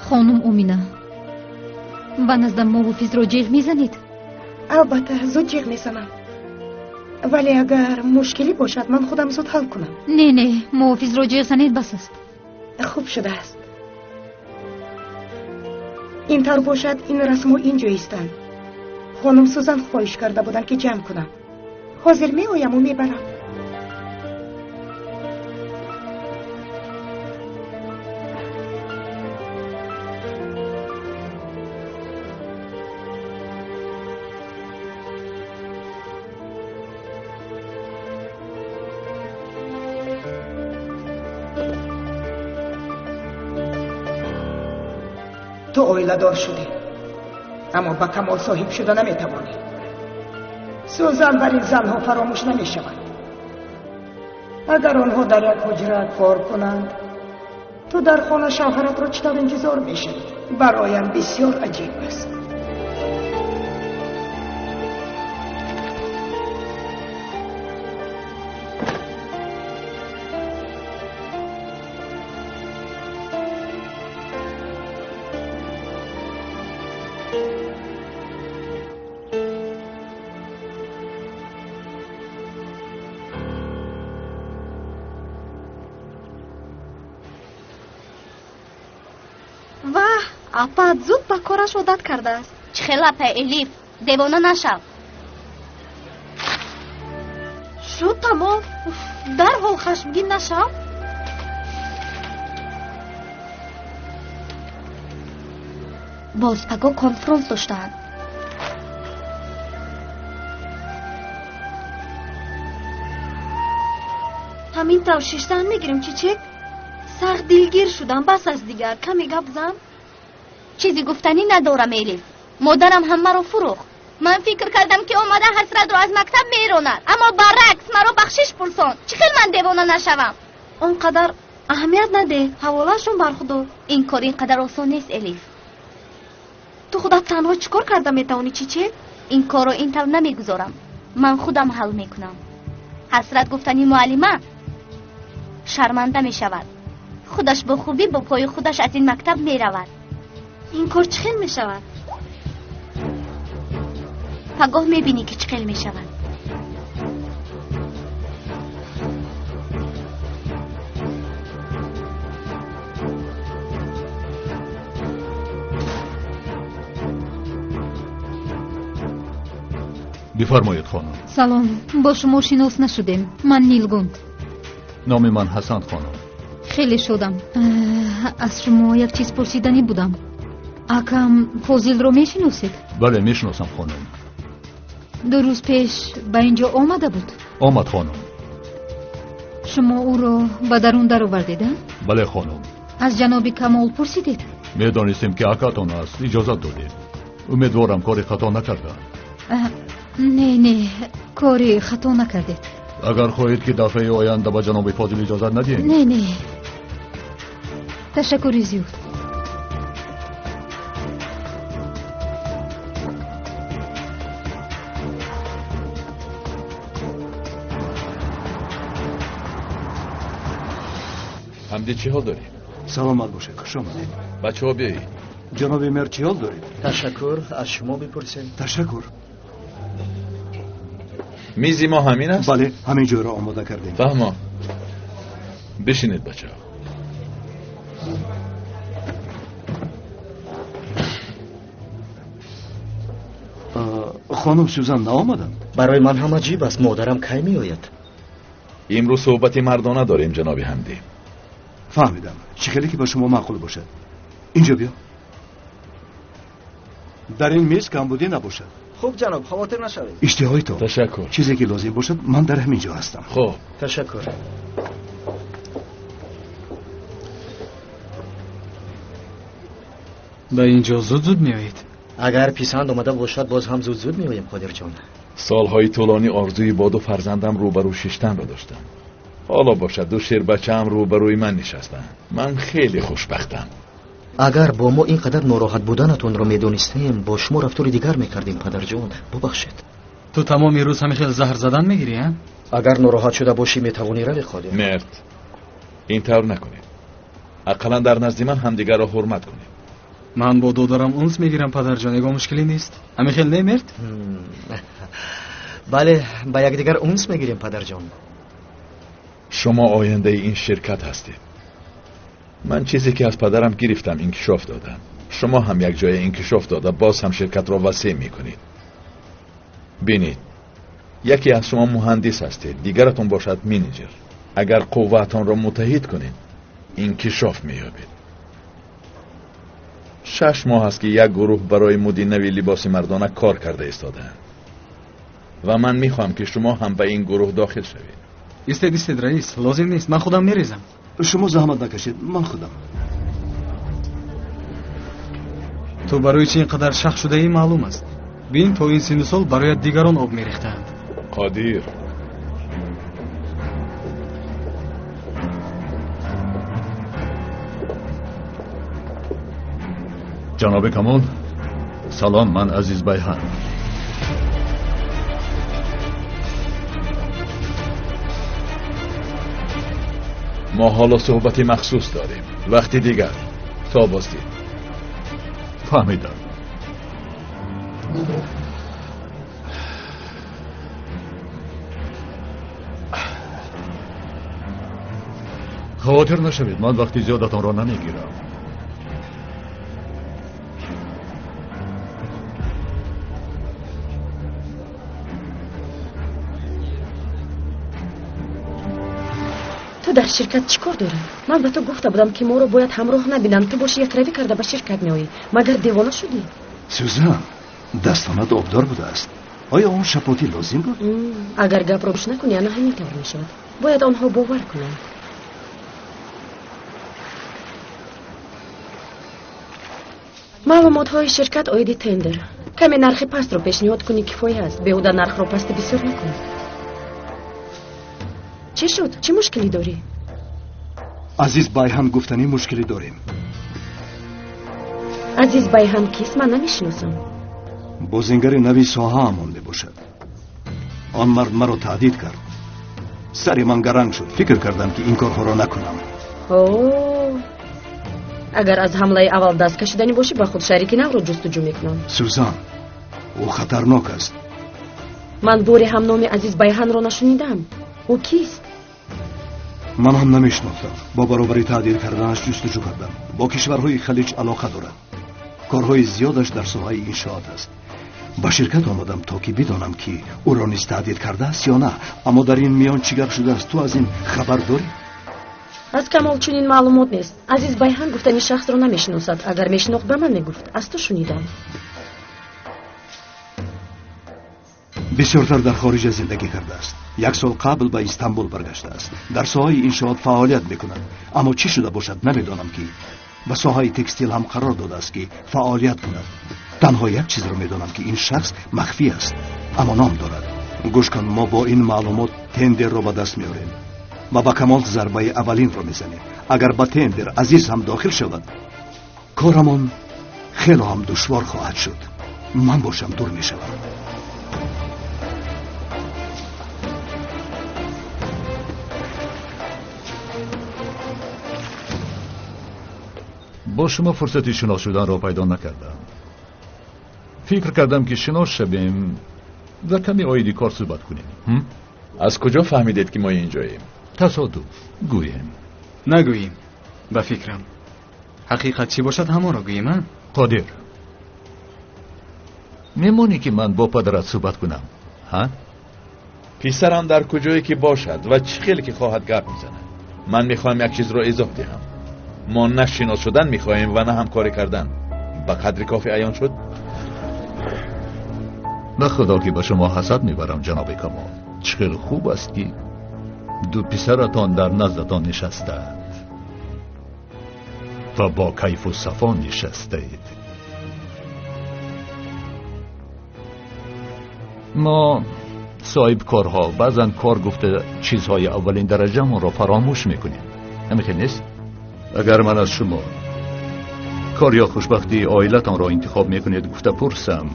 Хонум Омина, ба наздам муҳофизро ҷеғ мезанед? Албатта, зуд ҷеғ мезанам. Вале агар мушкилӣ бошад, ман худам зуд ҳал кунам. Не, не, муҳофизро ҷеғ занед бас аст. Хуб шудааст. Ин тавр бошад, ин расмҳо ин ҷо истанд. Хонум Сузан хоҳиш карда буданд, ки ҷамъ кунам. Ҳозир меояму мебарам. Ту оиладор шудӣ, аммо ба камол соҳиб шуда наметавонӣ. Сӯзан бар ин занҳо фаромӯш намешавад. Агар онҳо дар як ҳуҷра кор кунанд, ту дар хона шавҳаратро чӣ тавр интизор мешавӣ? Бароям бисёр аҷиб аст. Апа зуд ба кораш одат кардааст. Чӣ хел апа, Элиф, девона нашав. Шуд тамом, дарҳол хашмгин нашав. Боз паго конфронс доштаанд. Ҳамин тавр шиштан мегирем, Чичек? Сахт дилгир шудам, бас аст дигар, каме гап зан. Чизи гуфтанӣ надорам, Элиф. Модарам ҳам маро фурӯхт. Ман фикр кардам, ки омада Ҳасратро аз мактаб меронад, аммо баръакс маро бахшиш пурсон. Чӣ хел ман девона нашавам? Он қадар аҳамият надеҳ, ҳаволаашон бар Худо. Ин кор ин қадар осон нест, Элиф. Ту худат танҳо чӣ кор карда метавонӣ, Чичек? Ин корро ин тавр намегузорам. Ман худам ҳал мекунам. Ҳасрат гуфтани муаллима шарманда мешавад. Худаш бо хубӣ бо пои худаш аз ин мактаб меравад. Ин кор чӣ хел мешавад? Пагоҳ мебинӣ, ки чӣ хел мешавад. Бифармоед, хонум. Салом, бо шумо шинос нашудем. Ман Нилгун. Номи ман Ҳасан, хонум. Хеле шодам. Аз шумо як чиз пурсиданӣ будам. Акам Фозилро мешиносед? Бале, мешиносам, хонум. 2 рӯз пеш ба ин ҷо омада буд? Омад, хонум. Шумо ӯро ба дарун даровардед, а? Бале, хонум. Аз ҷаноби Камол пурсидед? Медонистем, ки акатон аст, иҷозат додед. Умедворам, кори хато накардам. Не, не, кори хато накардед. Агар хоҳед, ки дафъаи оянда ба ҷаноби Фозил иҷозат надиҳем? Не, не, ташаккури зиёд. Ҳамди, чӣ ҳол дорӣ? Саломат бошед, хуш омадед. Бачаҳо, биёед. Ҷаноби мэр, чӣ ҳол доред? Ташаккур, аз шумо бипурсем. Ташаккур. Мизи мо ҳамин аст? Бале, ҳамин ҷойро омода кардем. Фаҳмо. Бишинед, бачаҳо. Хонум Сюзан наомаданд? Барои ман ҳам аҷиб аст, модарам кай меояд? Имрӯз суҳбати мардона дорем, ҷаноби Ҳамдӣ. Фаҳмидам. Чӣ хеле ки ба шумо маъқул бошад. Инҷо биё. Дар ин миз камбудӣ набошад. Хуб, ҷаноб, хавотир нашавед. Иштиҳои то. Ташаккур. Чизе ки лозим бошад, ман дар ҳамин ҷо ҳастам. Хуб. Ташаккур. Ба ин ҷо зуд-зуд меоед? Агар писанд омада бошад, боз ҳам зуд-зуд меоем, Қодирҷон. Солҳои тӯлонӣ орзуи бо ду фарзандам рӯбарӯ шиштанро доштам. Ҳоло бошад ду шербачаам рӯбарӯи ман нишастанд. Ман хеле хушбахтам. Агар бо мо ин қадар нороҳат буданатонро медонистем, бо шумо рафтори дигар мекардем, падарҷон. Бубахшед. Ту тамоми рӯз ҳамин хел заҳр задан мегирӣ, а? Агар нороҳат шуда бошӣ, метавонӣ рави, Қодир. Мерд, ин тавр накунед. Ақаллан дар назди ман ҳамдигарро ҳурмат кунед. Ман бо додарам унс мегирам, падарҷон, ягон мушкилӣ нест. Ҳамин хел не, Мерт? Бале, ба якдигар унс мегирем, падарҷон. Шумо ояндаи ин ширкат ҳастед. Ман чизе ки аз падарам гирифтам инкишоф додам. Шумо ҳам як ҷоя инкишоф дода, боз ҳам ширкатро васеъ мекунед. Бинед, яке аз шумо муҳандис ҳастед, дигаратон бошад менеҷер. Агар қувваатонро муттаҳид кунед, инкишоф меёбед. 6 моҳ аст ки як гурӯҳ барои муди нави либоси мардона кор карда истодаанд ва ман мехоҳам ки шумо ҳам ба ин гурӯҳ дохил шавед. Истед, истед, раис, лозим нест, ман худам мерезам. Шумо заҳмат накашед, ман худам. Ту барои чӣ ин қадар шах шудаӣ маълум аст. Бин, то ин синну сол барояд дигарон об мерехтаанд. Қодир, ҷаноби Камол, салом, ман Азиз Байҳан. Мо ҳоло суҳбати махсус дорем. Вақти дигар то боздид. Фаҳмидам. Хавотир нашавед, ман вақти зиёдатонро намегирам. Ту дар ширкат чӣ кор дорӣ? Ман ба ту гуфта будам, ки моро бояд ҳамроҳ набинанд. Ту боши якравӣ карда ба ширкат меоӣ. Магар девона шудӣ? Сюзан, дастонат обдор будааст. Оё он шапотӣ лозим буд? Агар гапро гӯш накунӣ, ана ҳамин тавр мешавад. Бояд онҳо бовар кунанд. Маълумотҳои ширкат оиди тендер. Каме нархи пастро пешниҳод кунӣ кифоя аст. Беҳуда нархро пасти бисёр накун. Чӣ шуд? Чӣ мушкилӣ дорӣ? Азиз Байҳан гуфтанӣ мушкилӣ дорем. Азиз Байҳан кист? Ман намешиносам. Бозингари нави соҳаамон мебошад. Он мард маро таҳдид кард. Сари ман гаранг шуд. Фикр кардам, ки ин корҳоро накунам. О, агар аз ҳамлаи аввал даст кашиданӣ бошӣ, ба худ шарики навро ҷустуҷӯ мекунам. Сюзан, ӯ хатарнок аст. Ман боре ҳам номи Азиз Байҳанро нашунидам. Ӯ кист? Ман ҳам намешинохтам. Бо баробари таҳдид карданаш ҷустуҷӯ кардам. Бо кишварҳои Халиҷ алоқа дорад. Корҳои зиёдаш дар соҳаи иншоот аст. Ба ширкат омадам, то ки бидонам, ки ӯро низ таҳдид кардааст ё на. Аммо дар ин миён чӣ гап шудааст, ту аз ин хабар дорӣ? Аз Камол чунин маълумот нест. Азиз Байҳан гуфтани шахсро намешиносад. Агар мешинохт, ба ман мегуфт. Аз ту шунидам. Бисёртар дар хориҷа зиндагӣ кардааст. 1 сол қабл ба Истанбул баргаштааст. Дар соҳаи иншоот фаъолият мекунад. Аммо чӣ шуда бошад намедонам, ки ба соҳаи текстил ҳам қарор додааст, ки фаъолият кунад. Танҳо як чизро медонам, ки ин шахс махфӣ аст, аммо ном дорад. Гӯш кун, мо бо ин маълумот тендерро ба даст меорем ва ба Камол зарбаи аввалинро мезанем. Агар ба тендер Азиз ҳам дохил шавад, корамон хело ҳам душвор хоҳад шуд. Ман бошам дур мешавам. Бо шумо фурсати шинос шуданро пайдо накардам. Фикр кардам, ки шинос шавем ва каме оиди кор суҳбат кунем. Аз куҷо фаҳмидед, ки мо инҷоем? Тасодуф гӯем. Нагӯем, ба фикрам. Ҳақиқат чӣ бошад, ҳамонро гӯем, а? Қодир, мемонӣ, ки ман бо падарат суҳбат кунам, ҳа? Писарам дар куҷое ки бошад ва чӣ хеле ки хоҳад гап мезанад. Ман мехоҳам як чизро изоҳ диҳам. Мо на шинос шудан мехоҳем ва на ҳамкорӣ кардан. Ба қадри кофӣ аён шуд? Ба худо, ки ба шумо ҳасад мебарам, ҷаноби Камол. Чӣ хеле хуб аст, ки ду писаратон дар наздатон нишастаанд ва бо кайфу сафо нишастаед. Мо соҳибкорҳо баъзан кор гуфта чизҳои аввалин дараҷамонро фаромӯш мекунем. Ҳамин хел нест? Агар ман аз шумо кор ё хушбахтии оилатонро интихоб мекунед гуфта пурсам,